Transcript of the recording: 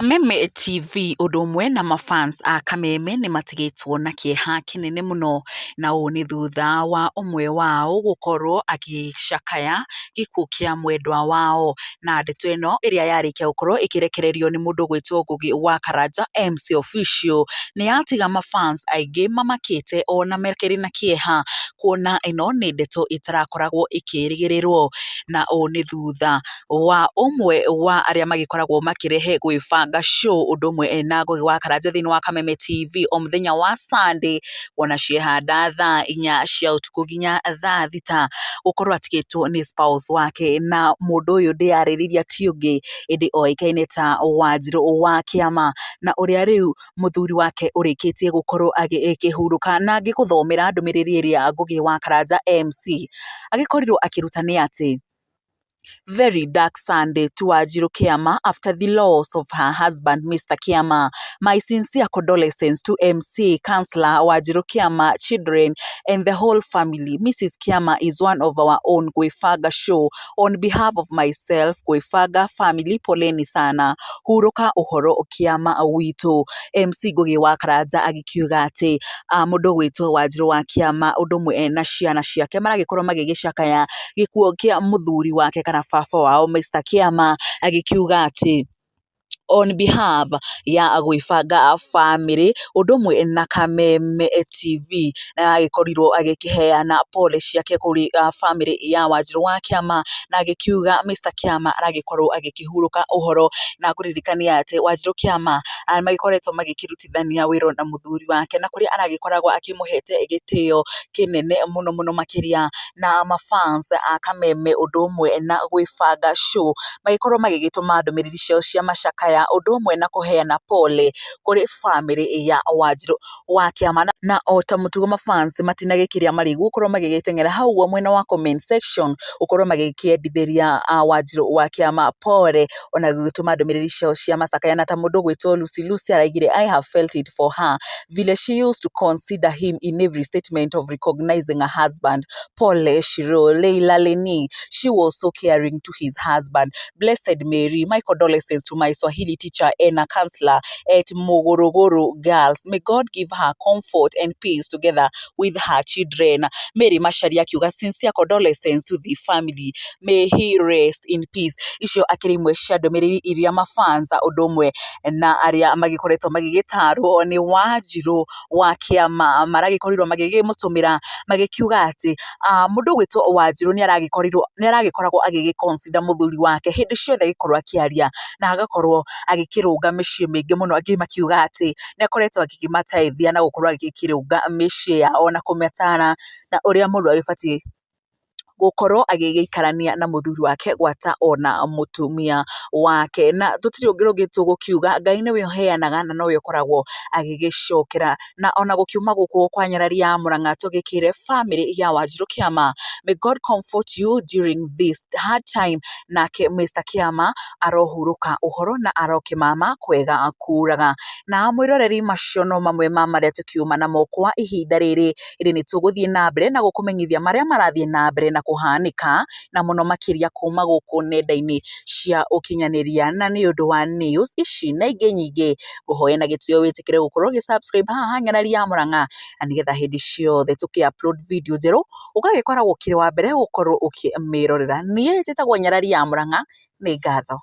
Kameme TV ũndũ ũmwe na mafans a Kameme nĩ matigĩtwo na kĩeha kĩnene mũno, na ũũ nĩ thutha wa ũmwe wao gũkorwo agĩcakaya gĩkuũ kĩa mwendwa wao. Na ndeto ĩno ĩrĩa yarĩkia gũkorwo ĩkĩrekererio nĩ mũndũ ũgwĩtwo Ngugi wa Karanja MC Official, nĩ yatiga mafans aingĩ mamakĩte ona makĩrĩ na kĩeha, kuona ĩno nĩ ndeto ĩtarakoragwo ĩkĩrĩgĩrĩrwo. Na ũũ nĩ thutha wa ũmwe wa arĩa magĩkoragwo makĩrehe gwĩbanga show ũndũ ũmwe na Ngugi wa Karanja thĩinĩ wa Kameme TV o mũthenya wa Sunday, wona ciehanda thaa 4 cia ũtukũ nginya thaa 6, gũkorwo atigĩtwo nĩ spouse wake. Na mũndũ ũyũ ndĩyarĩrĩria ti ũngĩ ĩndĩ oĩkaine ta Wanjirũ wa Kĩama, na ũrĩa rĩu mũthuri wake ũrĩkĩtie gũkorwo agĩkĩhurũka. Na ngĩgũthomera ndũmĩrĩri ĩrĩa Ngugi wa Karanja MC agĩkorirwo akĩruta nĩ atĩ, "Very dark Sunday to Wanjiru Kiama after the loss of her husband, Mr. Kiama. My sincere condolences to MC, Counselor Wanjiru Kiama, children and the whole family. Mrs. Kiama is one of our own Gwĩbanga show. On behalf of myself, Gwĩbanga family, poleni sana. Hurũka ũhoro Kiama witũ." MC Ngugi wa Karanja agĩkiuga atĩ mũndũ ũgwĩtwo Wanjiru wa Kiama ũndũ ũmwe na ciana ciake maragĩkorwo magĩgĩcakaya gĩkuũ kĩa mũthuri wake kana baba wao Mr. Kiama, agĩkiuga atĩ on behalf ya gwĩbanga family ũndũ ũmwe na Kameme TV, na agĩkorirwo agĩkĩheana pole ciake kũrĩ family ya Wanjirũ wa Kĩama, na agĩkiuga Mr. Kĩama aragĩkorwo agĩkĩhurũka ũhoro. Na ngũririkania atĩ Wanjirũ Kĩama magĩkoretwo magĩkĩrutithania wĩra na mũthuri wake, na kũrĩa aragĩkoragwo akĩmũhete gĩtĩo kĩnene mũno mũno makĩria. Na mafans a Kameme ũndũ ũmwe na gwĩbanga show magĩkorwo magĩgĩtũma ndũmĩrĩri ciao cia macakaya ũndũ ũmwe na kũheana pole kũrĩ family ya Wanjirũ wa Kĩama. Na o ta mũtugo, mafans matinagĩkĩria marigũ gũkorwo magĩgĩteng'era hau ũguo mwena wa comment section gũkorwo magĩkĩendithĩria Wanjirũ wa Kĩama pole, ona gũgĩtũma ndũmĩrĩri ciao cia macakaya. Na ta mũndũ ũgwĩtwo Lucy Lucy araigire, "I have felt it for her, vile she used to consider him in every statement of recognizing a husband. Pole Shiro." Leila Leni, "She was so caring to his husband." Blessed Mary, "My condolences to my Swahili teacher and a counselor at Mogorogoro Girls. May God give her comfort and peace together with her children." Mary Macharia akiuga, "Sincere condolences to the family. May he rest in peace." Icio akĩrĩ imwe cia ndũmĩrĩri iria mafans ũndũ ũmwe na arĩa magĩkoretwo magĩgĩtarwo nĩ Wanjirũ wa Kĩama maragĩkorirwo magĩgĩmũtũmĩra, magĩkiuga atĩ mũndũ ũgwĩtwo Wanjirũ nĩ aragĩkorirwo nĩ aragĩkoragwo agĩgĩ consider mũthuri wake hĩndĩ ciothe, agĩkorwo akĩaria na agakorwo agĩkĩrũnga mĩciĩ mĩingĩ mũno. Angĩ makiuga atĩ nĩ akoretwo agĩkĩmateithia na gũkorwo agĩkĩrũnga mĩciĩ yao na kũmatara na ũrĩa mũndũ agĩbatiĩ gũkorwo agĩgĩikarania na mũthuri wake gwata ona mũtumia wake. Na tũtirĩ ũngĩ rũngĩ tũgũkiuga, Ngai nĩwe ũheanaga na nowe ũkoragwo agĩgĩcokera. Na ona gũkiuma gũkũ kwa nyarari ya Mũrang'a, tũgĩkĩre family ya Wanjirũ Kĩama, may God comfort you during this hard time. Nake Mr. Kĩama arohurũka ũhoro na arokĩmama kwega kuraga. Na mwĩroreri, macio no mamwe ma marĩa tũkiuma namo kwa ihinda rĩrĩ. Ĩndĩ nĩ tũgũthiĩ na mbere na gũkũmenyithia marĩa marathiĩ na mbere na kũhanĩka, na mũno makĩria kuma gũkũ nenda-inĩ cia ũkinyanĩria. Na nĩ ũndũ wa news ici na ingĩ nyingĩ, ngũhoe na gĩtĩo wĩtĩkĩre gũkorwo ũgĩ subscribe haha Nyarari ya Mũrang'a, na nĩgetha hĩndĩ ciothe tũkĩ upload video njerũ ũgagĩkoragwo ũkĩrĩ wa mbere gũkorwo ũkĩmĩrorera. Niĩ njĩtagwo Nyarari ya Mũrang'a, nĩ ngatho.